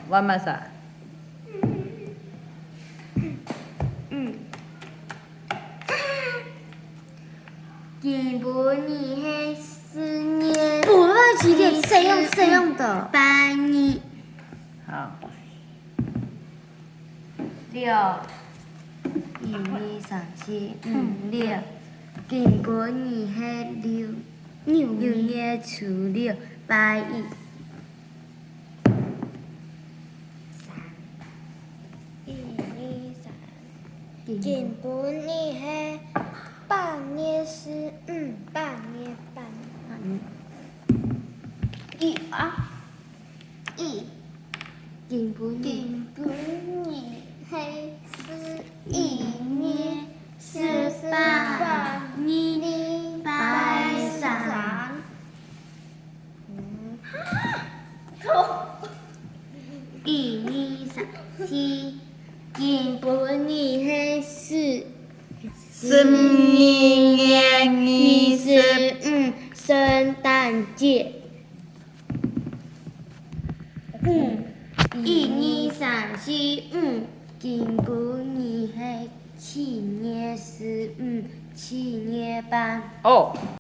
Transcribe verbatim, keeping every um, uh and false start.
Wamasa。嗯。今晡日係四月，不，不要急点，再用，再用的。八日。好。六。一二三四五六。今晡日係六，六月初六，拜一。 三。一二三。今晡日係八月十五，八月半。一啊。一。今晡日。今晡日係十一月十八日，拜三。 一二三四。今晡日係十，十二月二十五，聖誕節。五。一二三四五。今晡日係七月十五，七月半。哦。